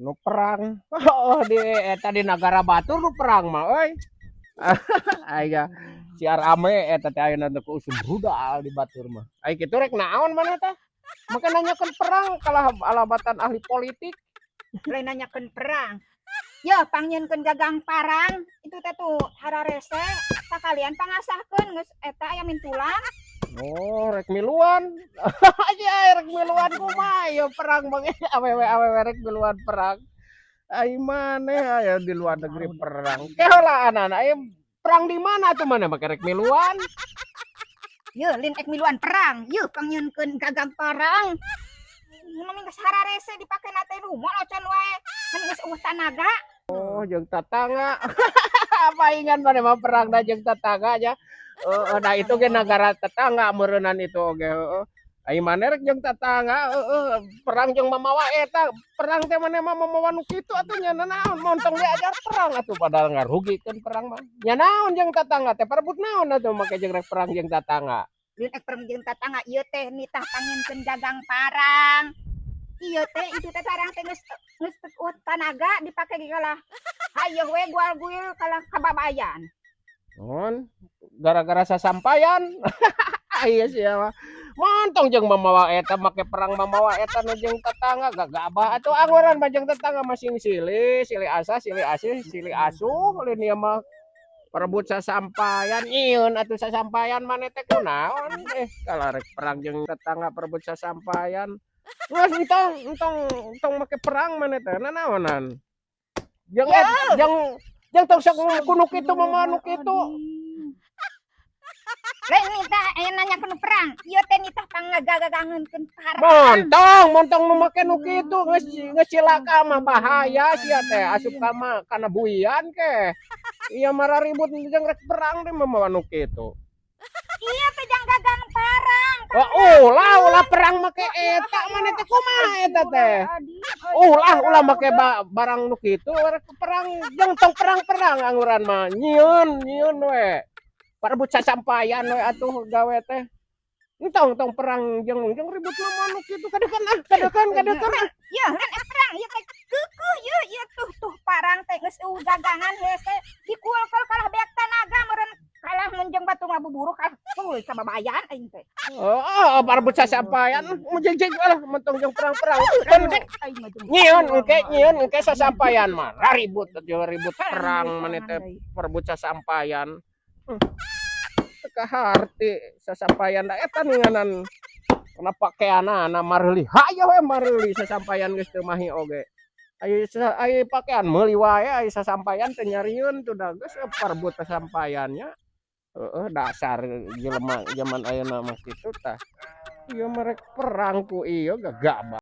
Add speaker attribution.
Speaker 1: Nu perang. Oh, di eta di nagara batur nu perang mah euy. Aya si rame eta teh ayeuna teh usum rudal di batur mah. Ai kitu rek naon maneh teh? Make nanyakeun perang kalah alabatan ahli politik.
Speaker 2: Lain nanyakeun perang. Yeuh, pangnyieunkeun gagang parang itu teh tuh hararese sakalian pangasahkeun geus eta aya mintulan.
Speaker 1: Oh, rek miluan. Aja rek miluan kumaha ieu perang bang, awewe awewe rek miluan perang. Ai maneh aya di luar negeri perang. Ke heula anak aya perang di mana tuh maneh make rek miluan?
Speaker 2: Yeuh, lin ek miluan perang. Yeuh, pangnyieunkeun gagang parang. Mun geus hararese dipake na teh rumah acan wae. Mun geus euweuh tanaga.
Speaker 1: Oh, jeung tatangga. Paingan maneh mah perang da jeung tetangga nya. Heeh, da itu ge nagara tetangga meureunan itu oge, heeh. Ai maneh rek jeung tetangga, heeh, perang jeung mamawa eta, perang teh maneh mah mamawa nu kitu atuh nya naon montong diajar perang atuh, padahal ngarugikeun perang mah. Nya naon jeung tetangga teh, parebut naon atuh make jeung rek perang jeung tetangga?
Speaker 2: Lin ek perang jeung tetangga, ieu teh nitah pangnyieunkeun gagang parang. Ieu teh itu teh parang teh geus geus euweuh tanaga dipake ge kalah hayoh we gual guil kalah kababayan.
Speaker 1: Non, gara-gara sasampayan. Iya sia mah. Montong jeung mamawa eta make perang mamawa eta nu jeung tetangga gagabah atuh angoran mah jeung tetangga masing silih, silih asah, silih asih, silih asuh lain ieu mah parebut sasampayan. Nyieun atuh sasampayan maneh teh kunaon, eh kalah rek perang jeung tetangga parebut sasampayan. Geus entong entong entong make perang maneh teh nanaonan. Jeung jeung jeung tong sok ku nu kitu mamawa nu kitu.
Speaker 2: Lain nitah aya nanyakeun perang. Ieu teh nitah pangagagagangeunkeun parang.
Speaker 1: Montong, montong nu make nu kitu geus geus cilaka mah, bahaya sia teh asup ka mah kana buian ke. Ieu mah ribut jeung rek perang teh mamawa nu kitu.
Speaker 2: Ieu teh jang gagang parang.
Speaker 1: Oh, ulah ulah perang make eta maneh teh, kumaha eta teh? Ulah ulah make barang nu kitu rek perang jeung tong perang-perang anguran mah, nyieun nyieun we. Parebut sasampayan we atuh gawe teh. Entong tong perang jeung jeung ribut mah nu kitu, kadekan ah, kadekan kadekan ah.
Speaker 2: Yeuh, lain ek perang ieu teh keukeuh ieu ieu tuh tuh parang teh geus euweuh gagangan hese dikuel kalah beak tanaga meureun, kalah mun jeung batu mah buburu kalah tuluy kababayan aing teh.
Speaker 1: Oh, oh, parebut sasampayan mujeg-jeg lah mentong jeung perang-perang. Kan
Speaker 2: Aing mah jeung
Speaker 1: nyieun engke, nyieun engke sasampayan mah raribut atuh ribut perang maneh teh parebut sasampayan. Teu kaharti sasampayan da eta ninganan kana pakeanana mareuli hayoh we mareuli sasampayan geus teu mahi oge. Ai ai pakean meuli wae, ai sasampayan teu nyarieun tuh da geus parebut sasampayan nya. Heeh, dasar jelema jaman ayeuna mah kitu tah. Ieu mah rek perang ku ieu gagabah.